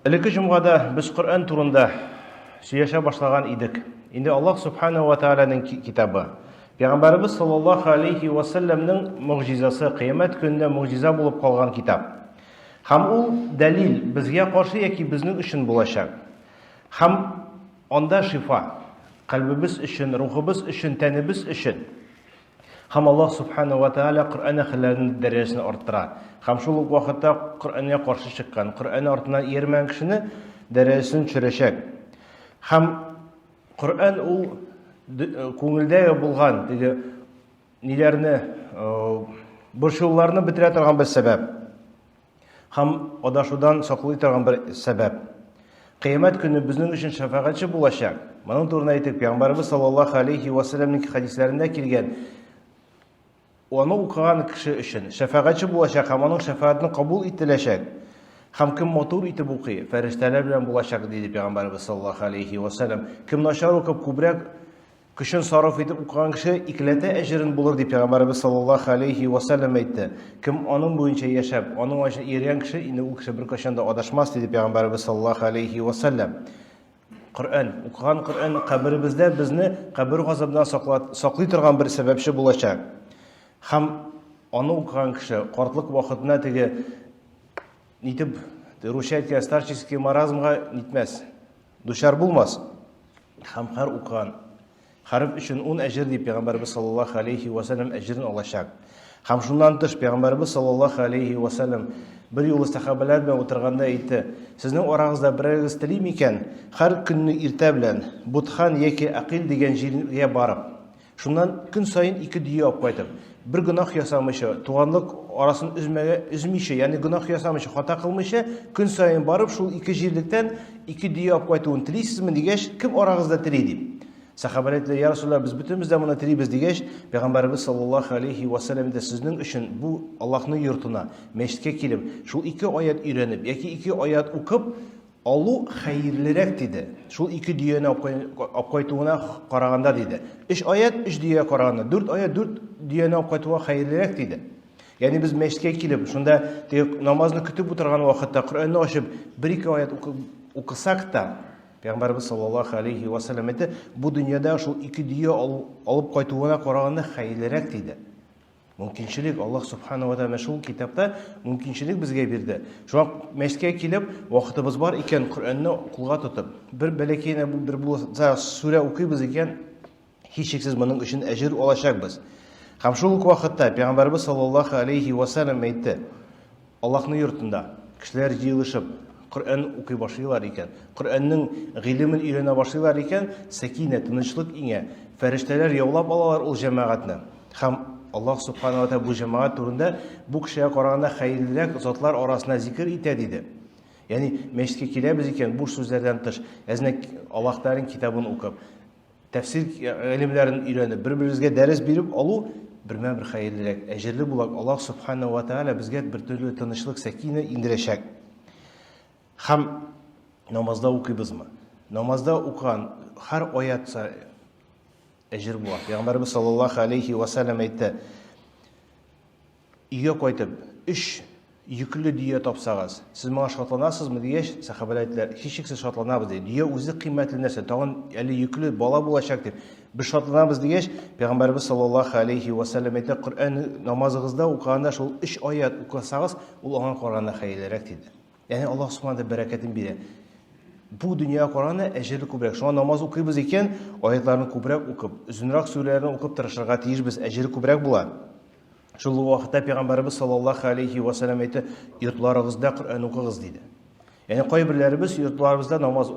Элекке җомгада без Коръән турында сөйләшә башлаган идек. Инде Аллаһ Субханаһу ва Тааляның китабы. Пәйгамбәребез саллаллаһу алейхи ва сәлләмнең могҗизасы, кыямәт көнендә могҗиза булып калган китап. Һәм ул дәлил безгә каршы яки безнең өчен булачак. Һәм анда шифа, кальбебез өчен, рухыбыз өчен, тәнебез өчен. Һәм Аллаһ Субхану ва Тааля Коръән әһелләренең дәрәҗәсен арттыра. Һәм шул ук вакытта Коръәнгә каршы чыккан, Коръән артыннан иярмәгән кешене дәрәҗәсен төшерәчәк. Һәм Коръән ул күңелдә булган теге ниләрне, борчылуларны бетерә торган бер сәбәп. Һәм адашудан саклый торган бер сәбәп. Кыямәт көне безнең өчен шәфәгатьче булачак. Моның турында әйтеп, Пәйгамбәребез саллаллаһу алейхи ва сәлләмнең хәдисләрендә килгән. Аны укыган кеше өчен шәфәгатьче булачак һәм аның шәфәгатен кабул ителәчәк. Һәм кем матур итеп укый, фәрештәләр белән булачак, диде Пәйгамбәребез саллаллаһу алейхи ва сәлләм. Кем начар укып, күбрәк Көчен сарыф итеп укыган кеше икеләтә әҗерен булыр дип пәйгамбәребез саллаллаһу алейхи ва сәлләм әйтте. Кем аның буенча яшәп, аның буенча ияргән кеше, инде ул кеше беркайчан да адашмас, диде пәйгамбәребез саллаллаһу алейхи ва сәлләм. Коръән, укыган Коръән каберебездә безне кабер газабыннан саклый торган бер сәбәпче булачак. Һәм аны укыган кеше картлык вакытына теге нитеп, русча әйткән старческий маразмга нитмәс, дучар булмас. Һәм һәр укыган хәреф өчен ун әҗер дип пәйгамбәребез саллаллаһу алейхи ва сәлләм әҗерен алачак. Һәм шуннан тыш пәйгамбәребез саллаллаһу алейхи ва сәлләм бер юлы сәхабәләр белән утырганда әйтте: "Сезнең арагызда берәрегез тели микән, һәр көнне иртә белән Бутхан яки Акил дигән җиргә барып, Шуннан көн саен ике дөя алып кайтып, бер гөнаһ ясамыйча, туганлык арасын өзмәгә, өзмичә, ягъни гөнаһ ясамыйча, хата кылмыйча, көн саен барып, шул ике җирлектән ике дөя алып кайтуын телисезме дигәч, кем арагызда тели дип. Сәхабәләр әйттеләр, я Расулаллаһ, без бөтенебез дә моны телибез дигәч, Пәйгамбәребез саллаллаһу алейхи ва сәлләм дә сезнең өчен бу Аллаһның йортына, мәчеткә килеп, шул ике аят өйрәнеп яки ике аят укып, Алу хәерлерәк, диде. Шул ике дөяне алып кайтуына караганда, диде. Өч аят, өч дөягә караганда, дүрт аят, дүрт дөяне алып кайтуга хәерлерәк, диде. Ягъни без мәчеткә килеп, шунда теге намазны көтеп утырган вакытта Коръәнне ачып, бер-ике аят укысак та, Пәйгамбәребез саллаллаһу алейхи ва сәлләм әйтте, бу дөньяда шул ике дөя алып кайтуына караганда хәерлерәк, диде. Мөмкинчелек, Аллаһ Субхану ва Тааля шул китапта мөмкинчелек безгә бирде. Шуңа мәчеткә килеп, вакытыбыз бар икән, Коръәнне кулга тотып, бер бәләкәй генә бер булса сүрә укыйбыз икән, һичшиксез моның өчен әҗер алачакбыз. Һәм шул ук вакытта Пәйгамбәрбез саллаллаһу алейхи ва сәлләм әйтте, Аллаһның йортында кешеләр җыелышып Коръән укый башлыйлар икән, Коръәннең гыйлемен өйрәнә башлыйлар икән, сәкинә, тынычлык иңә, фәрештәләр яулап алалар ул җәмәгатьне. Һәм Аллаһ Субхану ва Тааля бу җәмәгать турында бу кешегә караганда хәерлерәк затлар арасына зикер итә диде. Ягъни мәчеткә киләбез икән, буш сүзләрдән тыш, әзенә Аллаһ Тәгаләнең китабын укып, тәфсир гыйлемнәрен өйрәнеп, бер-беребезгә дәрес биреп алу бермә-бер хәерлерәк, әҗерле була. Аллаһ Субхану ва Тааля безгә бер төрле тынычлык, сәкинә индерәчәк. Һәм намазда укыйбызмы? Намазда укыган һәр аят әҗер була. Пәйгамбәребез саллаллаһу алейхи ва сәлләм әйтте: Өйгә кайтып, өч йөкле дөя тапсагыз, сез моңа шатланасызмы дигәч, сәхабәләр әйттеләр, һичшиксез шатланабыз ди. Дөя үзе кыйммәтле нәрсә, тагын әле йөкле бала булачак дип. Без шатланабыз дигәч, Пәйгамбәребез саллаллаһу алейхи ва сәлләм әйтте, Коръән намазыгызда укыганда шул өч аят укысагыз, ул аңа караганда хәерлерәк диде. Ягъни Аллаһ Субхану бәрәкәтен бирә. Бу дөньяга караганда әҗере күбрәк. Шуңа намаз укыйбыз икән, аятларны күбрәк укып, озынрак сүрәләрне укып тырышырга тиешбез, әҗере күбрәк була. Шул ук вакытта пәйгамбәребез саллаллаһу алейхи ва сәлләм әйтте, йортларыгызда Коръән укыгыз диде. Ягъни кайберләребез йортларыбызда намаз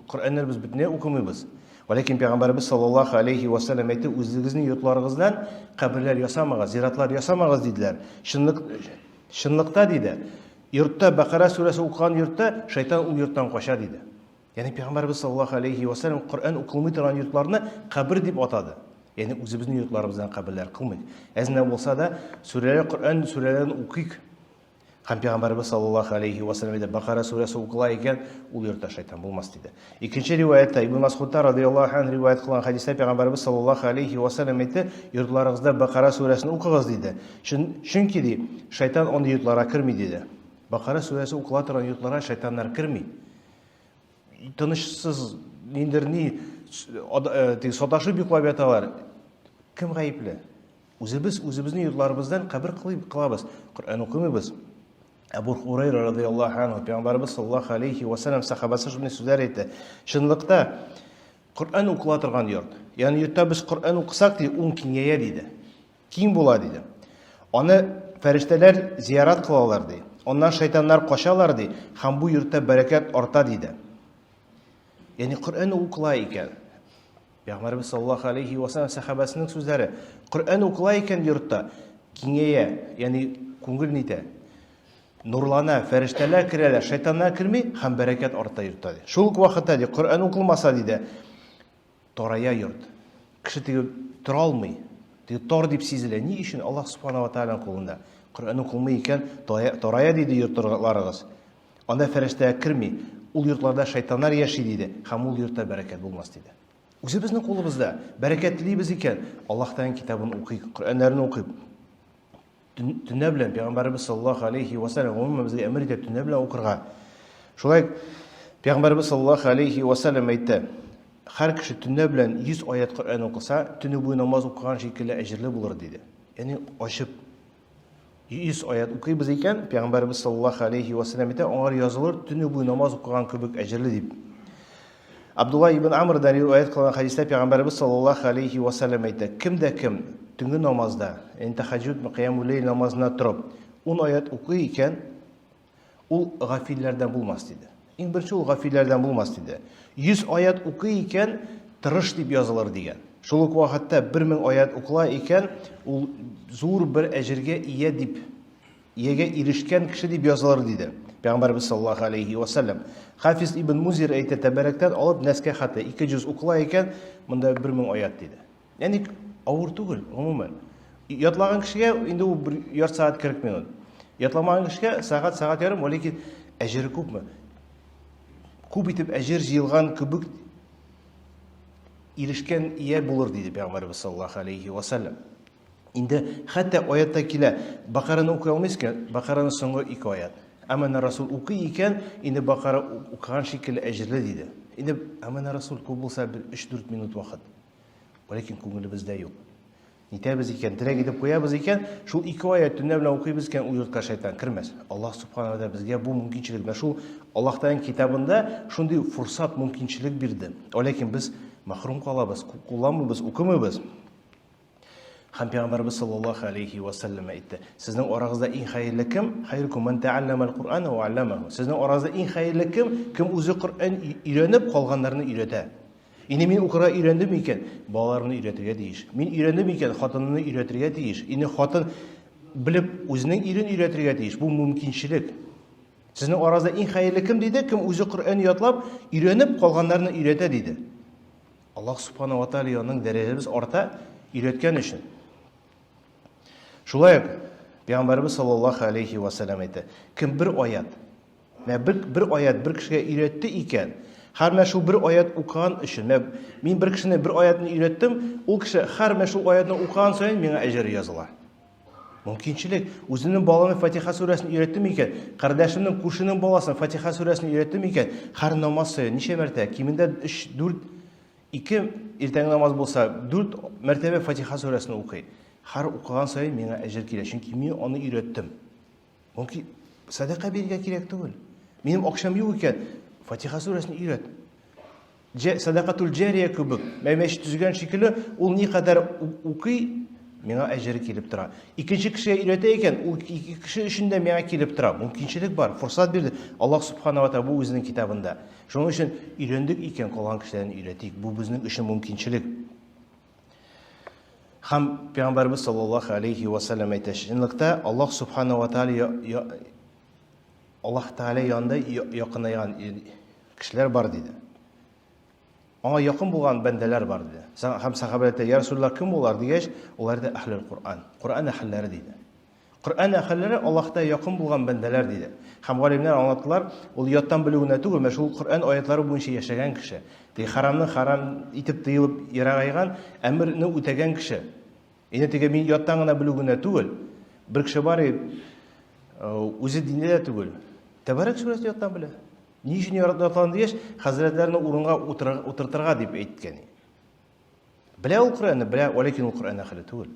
Коръәнне без бөтенләй укымыйбыз. Вәләкин пәйгамбәребез саллаллаһу алейхи ва сәлләм әйтте, үзегезнең йортларыгыздан каберләр ясамагыз, зиратлар ясамагыз диделәр. Чынлык чынлыкта диде, йортта Бәкара сүрәсе укыган йортта шайтан ул йорттан кача диде. Ягъни пәйгамбәребез саллаллаһу алейхи ва сәлләм Коръән укылмый торган йортларны кабер дип атады. Ягъни үзебезнең йортларыбыздан каберләр кылмыйк. Әз генә булса да сүрәләр Коръән сүрәләрен укыйк. Һәм пәйгамбәребез саллаллаһу алейхи ва сәлләм әйтә, Бакара сүрәсе укыла икән, ул йортта шайтан булмас диде. Икенче риваятта Ибн Масгудта радияллаһу анһу риваять кылган хәдистә пәйгамбәребез саллаллаһу алейхи ва сәлләм әйтте, йортларыгызда Бакара сүрәсен укыгыз диде. Чөнки ди, шайтан андый йортларга керми диде. Бакара сүрәсе укыла торган йортларга шайтаннар керми. Тынычсыз, ниндер ни, теге саташып йоклап яталар. Кем гаепле? Үзебез үзебезнең йортларыбыздан кабер кылабыз, Коръән укымыйбыз. Әбу Хурайра радияллаһу анһу, пәйгамбәребез саллаллаһу алейхи ва саллям сахабасы шундый сүзләр әйтте. Чынлыкта Коръән укыла торган йорт. Ягъни йортта без Коръән укысак, ди, ун киңәя диде. Киң була диде. Аны фәрештәләр зиярат кылалар ди. Аннан шайтаннар качалар ди, һәм бу йортта бәрәкәт арта диде. Ягъни Коръән укыла икән. Пәйгамбәребез саллаллаһу алейхи ва саллям сәхабәсенең сүзләре. Коръән укыла икән йортта, киңәя, ягъни күңел нитә. Нурлана, фәрештәләр керәләр, шайтаннар керми һәм бәрәкәт арта йортта ди. Шул ук вакытта ди, Коръән укылмаса диде, тарая йорт. Кеше теге тора алмый. Теге тор дип сизелә. Ни өчен? Аллаһ субхана ва тааляның кулында. Коръән укылмый икән, тарая диде йортларыгыз. Анда фәрештә керми, ул йортларда шайтаннар яши, диде, һәм ул йортта бәрәкәт булмас, диде. Үзебезнең кулыбызда бәрәкәт телибез икән, Аллаһ Тәгаләнең китабын укыйк, Коръәннәрен укыйк. Төнлә белән Пәйгамбәребез саллаллаһу алейхи ва саллям гомумән безгә әмер итә төнлә белән укырга. Шулай Пәйгамбәребез саллаллаһу алейхи ва саллям әйтте, һәр кеше төнлә белән 100 аят Коръән укыса, төне буе намаз укыган шикелле әҗерле булыр, диде. Ягъни ачып 100 аят укыйбыз икән, Пәйгамбәребез саллаллаһу алейхи ва саллям әйтә, аңар язылыр, төне буе намаз укыган кебек әҗерле дип. Абдулла ибн Амрдан риваять кылган хәдистә Пәйгамбәребез саллаллаһу алейхи ва саллям әйтә, кем дә кем төнге намазда, ягъни тәһәҗҗүд, кыямул ләйл намазына торып, 10 аят укый икән, Ул гафилләрдән булмас, диде. Иң беренче ул гафилләрдән булмас, диде. 100 аят укый икән, тырыш дип язылыр дигән. Шул ук вакытта 1000 аят укыла икән, ул зур бер әҗергә ия дип, иягә ирешкән кеше дип язылыр диде. Пәйгамбәрбез саллаллаһу алейхи ва саллям. Хафиз ибн Музир әйтә, Тәбәрәктән алып Нәскә хәтле 200 укыла икән, монда 1000 аят диде. Ягъни авыр түгел, гомумән. Ятлаган кешегә инде ул бер ярты сәгать 40 минут. Ятламаган кешегә сәгать, сәгать ярым, ләкин әҗере күпме? Күп итеп әҗер җыелган кебек ирешкән ия булыр, диде Пәйгамбәрбез саллаллаһу алейхи ва саллям. Инде хәтта аятта килә, Бакараны укый алмыйсыз икән, Бакараның соңгы ике аят. Әмәнә Расул укый икән, инде Бакара укыган шикелле әҗерле, диде. Инде Әмәнә Расул күп булса бер 3-4 минут вакыт. Ләкин күңелебездә юк. Нитәбез икән, теләк итеп куябыз икән, шул ике аят төнлә белән укыйбыз икән, ул йортка шайтан кермәс. Аллаһ субхана ва безгә бу мөмкинчелек, менә шул Аллаһ Тәгаләнең китабында шундый фурсат, мөмкинчелек бирде. Ләкин без мәхрүм калабыз, кулланмыйбыз, укымыйбыз. Һәм Пәйгамбәрбез саллаллаһу алейхи ва саллям әйтте: "Сезнең арагызда иң хәерле кем? Хайрукум ман тааллама ал-Кур'ана ва алламаху." Сезнең арагызда иң хәерле кем? Кем үзе Коръән өйрәнеп, калганнарны өйрәтә. Инде мин укырга өйрәндем икән, балаларымны өйрәтергә тиеш. Мин өйрәндем икән, хатынымны өйрәтергә тиеш. Инде хатын белеп үзенең ирен өйрәтергә тиеш. Бу мөмкинчелек. Сезнең арагызда иң хәерле кем диде? Кем үзе Коръән ятлап, өйрәнеп, калганнарны өйрәтә диде. Аллаһ субхана ва тааля аның дәрәҗәбез арта өйрәткән өчен. Шулай ук Пәйгамбәрбез саллаллаһу алейхи ва саллям әйтте, кем бер аят, менә бер, бер аят бер кешегә өйрәтте икән, һәр менә шул бер аят укыган өчен, менә мин бер кешене бер аятны өйрәттем, ул кеше һәр менә шул аятны укыган саен миңа әҗер языла. Мөмкинчелек. Үземнең баламны Фатиха сүрәсен өйрәттем икән, кардәшемнең, күршенең баласын Фатиха сүрәсен өйрәттем икән, һәр намаз саен ничә мәртәбә, кимендә 3, 4, 2 иртәнге намаз булса, 4 мәртәбә Фатиха сүрәсен укый. Һәр укыган саен миңа әҗер килә, чөнки мин аны өйрәттем. Мөмкин сәдака бирергә кирәк түгел. Минем акчам юк икән, Фатиха сүрәсен өйрәт. Сәдакатул җәрия кебек, мәчет төзегән шикелле, ул никадәр укый, миңа әҗере килеп тора. Икенче кешегә өйрәтә икән, ул ике кеше өчен дә миңа килеп тора. Мөмкинчелек бар, форсат бирде. Аллаһ субхана ва тааля бу үзенең китабында. Шуның өчен өйрәндек икән, калган кешеләрне өйрәтик. Бу безнең өчен мөмкинчелек. Һәм Пәйгамбәрбез саллаллаһу алейхи ва саллям әйтә, чынлыкта Аллаһ субхана ва тааля Аллаһ Тәгалә янында якынайган кешеләр бар диде. Аңа якын булган бәндәләр бар диде. Һәм сахабәләр әйтә, Я Расулуллаһ, кем улар дигәч, улар да әһлел Коръән, Коръән әһелләре диде. Коръән әһелләре Аллаһта якын булган бәндәләр диде. Һәм галимнәр аңлаттылар, ул яттан белү генә түгел, менә шул Коръән аятлары буенча яшәгән кеше. Теге харамны харам итеп тыелып ерагайган, әмерне үтәгән кеше. Инде теге мин яттан гына белү генә түгел. Бер кеше бар, үзе диндә дә түгел. Тәбәрәк сүрәсен яттан белә. Ни өчен ятлаган дигәч, хәзрәтләрне урынга утыртырга дип әйткән. Белә ул Коръәнне, белә, вәләкин ул Коръән әһеле түгел.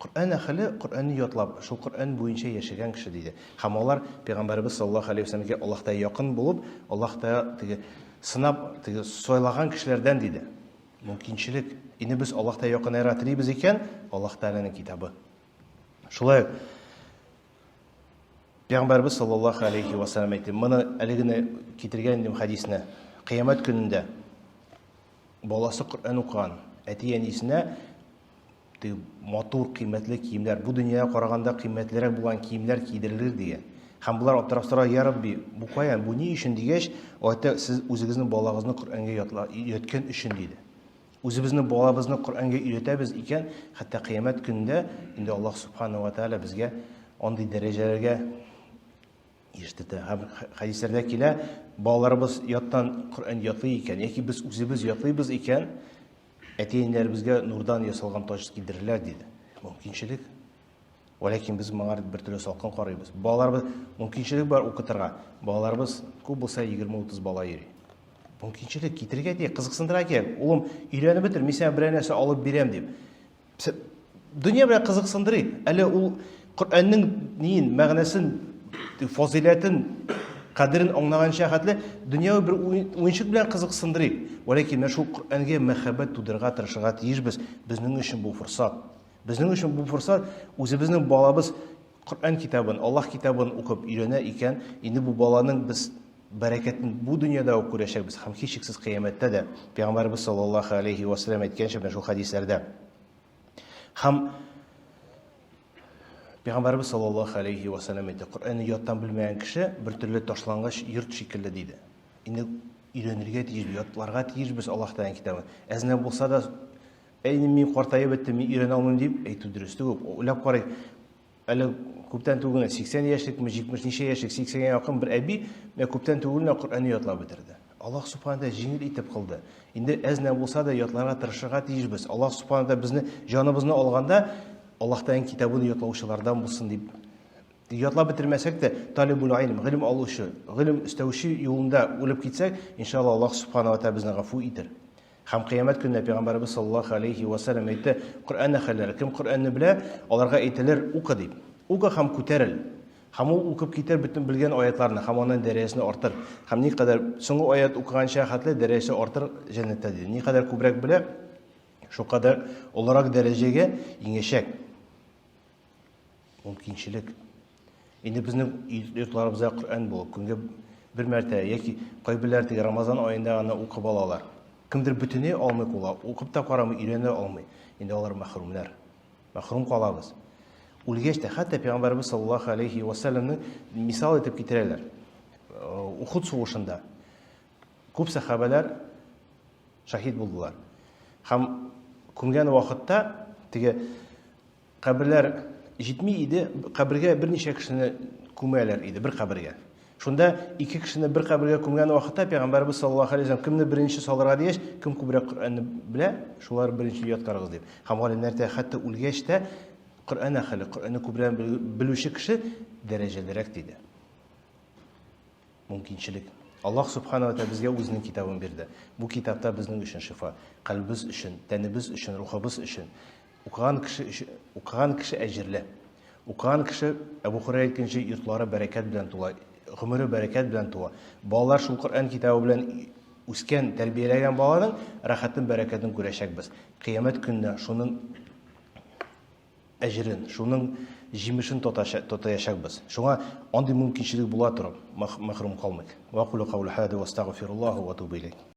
Коръән әһеле Коръәнне ятлап, шул Коръән буенча яшәгән кеше диде. Һәм алар пәйгамбәребез саллаллаһу алейһи вәсәлләмгә Аллаһ Тәгалә якын булып, Аллаһ Тәгалә теге сынап, теге сайлаган кешеләрдән диде. Мөмкинчелек. Инде без Аллаһ Тәгалә якынаерга телибез икән, Аллаһ Тәгаләнең китабы. Шулай ук Пәйгамбәребез саллаллаһу алейхи ва саллям әйтте. Моны әле генә китергән идем хәдисне. Кыямәт көнендә баласы Коръән укыган әти-әнисенә теге матур, кыйммәтле киемнәр, бу дөньяга караганда кыйммәтлерәк булган киемнәр кидерелер дигән. Һәм болар аптырап сорар, я Рабби, бу каян, бу ни өчен дигәч, әйтә, сез үзегезнең балагызны Коръәнгә өйрәткән өчен диде. Үзебезнең балабызны Коръәнгә өйрәтәбез икән, хәтта кыямәт көнендә инде Аллаһ Субхану ва Тааля безгә андый дәрәҗәләргә ирештерде. Һәм хәдисләрдә килә, балаларыбыз яттан Коръән ятлый икән, яки без үзебез ятлыйбыз икән, әти-әниләребезгә нурдан ясалган таҗ кидерерләр диде. Мөмкинчелек. Вәләкин без моңа бер төрле салкын карыйбыз. Балаларыбыз мөмкинчелек бар укытырга. Балаларыбыз күп булса 20-30 бала йөри. Мөмкинчелек китерергә кирәк, кызыксындырырга кирәк. Улым, өйрәнеп бетер, мин сиңа берәр нәрсә алып бирәм дип. Дөнья белән кызыксындырыйк. Әле ул Коръәннең ниен, мәгънәсен, фазыйләтен, кадерен аңлаганча хәтле дөньяви бер уенчык белән кызыксындырыйк. Вәләкин менә шул Коръәнгә мәхәббәт тудырырга тырышырга тиешбез. Безнең өчен бу форсат. Безнең өчен бу форсат, үзебезнең балабыз Коръән китабын, Аллаһ китабын укып өйрәнә икән, инде бу баланың без бәрәкәтен бу дөньяда ук күрәчәкбез һәм һичшиксез кыямәттә дә. Пәйгамбәребез саллаллаһу алейхи ва саллям әйткәнчә, менә шул хәдисләрдә. Һәм Пәйгамбәребез саллаллаһу алейхи ва саллям әйтте, Коръәнне яттан белмәгән кеше бер төрле ташлангыч йорт шикелле диде. Инде өйрәнергә тиеш, ятларга тиешбез Аллаһ Тәгаләнең китабын. Әз генә булса да, әй, мин картаеп беттем, мин өйрәнә алмыйм дип әйтү дөрес түгел. Уйлап карыйк, Әле күптән түгел генә 80 яшьлекме, 70 ничә яшьлек, 80-гә якын бер әби менә күптән түгел генә Коръәнне ятлап бетерде. Аллаһ Субхана Тәгалә җиңел итеп кылды. Инде әз генә булса да ятларга тырышырга тиешбез. Аллаһ Субхана Тәгалә безне җаныбызны алганда Аллаһ Тәгаләнең китабын ятлаучылардан булсын дип ятлап бетермәсәк тә, талибул илм, гыйлем алучы, гыйлем өстәүче юлында үлеп китсәк, иншалла Аллаһ Субхана ва Тәгалә безне гафу итер. Һәм кыямәт көнендә Пәйгамбәребез саллаллаһу алейһи вә сәлләм әйтте, Коръән әһелләре, кем Коръәнне белә, аларга әйтелер, укы дип. Укы һәм күтәрел. Һәм ул укып китер бөтен белгән аятларны һәм аннан дәрәҗәсен артыр. Һәм никадәр соңгы аят укыганча хәтле дәрәҗәсе артыр җәннәттә диде. Никадәр күбрәк белә, шулкадәр олырак дәрәҗәгә иңәчәк. Мөмкинчелек. Инде безнең йортларыбызда Коръән булып, көнгә бер мәртә яки кайберләр теге Рамазан аенда гына укып алалар. Кемдер бөтенләй алмый кула, укып та карамый, өйрәнә алмый. Инде алар мәхрүмнәр. Мәхрүм калабыз. Үлгәч тә, хәтта Пәйгамбәребез саллаллаһу алейхи ва сәлләмне мисал итеп китерәләр. Ухуд сугышында күп сәхабәләр шаһит булдылар. Һәм күмгән вакытта теге Каберләр җитми иде, кабергә берничә кешене күмәләр иде, бер кабергә. Шунда ике кешене бер кабергә күмгән вакытта Пәйгамбәребез саллаллаһу алейһи вәсәлләм кемне беренче салырга дигәч, кем күбрәк Коръәнне белә, шулар беренче яткарыгыз дип. Һәм галимнәр дә хәтта үлгәч тә Коръән әһеле, Коръәнне күбрәк белүче кеше дәрәҗәлерәк диде. Мөмкинчелек. Аллаһ Субхана ва Тәгалә безгә үзенең китабын бирде. Бу китапта безнең өчен шифа, кальбебез өчен, тәнебез өчен, рухыбыз өчен. Укыган кеше өчен, укыган кеше әҗерле. Укыган кеше, Әбу Хурайра әйткәнчә, йортлары бәрәкәт белән тула, гомере бәрәкәт белән тула. Балалар шул Коръән китабы белән үскән, тәрбияләгән баланың рәхәтен, бәрәкәтен күрәчәкбез. Кыямәт көнендә шуның әҗерен, шуның җимешен татаячакбыз. Шуңа андый мөмкинчелек була торып, мәхрүм калмыйк. Ва кулу каули хада ва астагфируллаһу ва атубу илейх.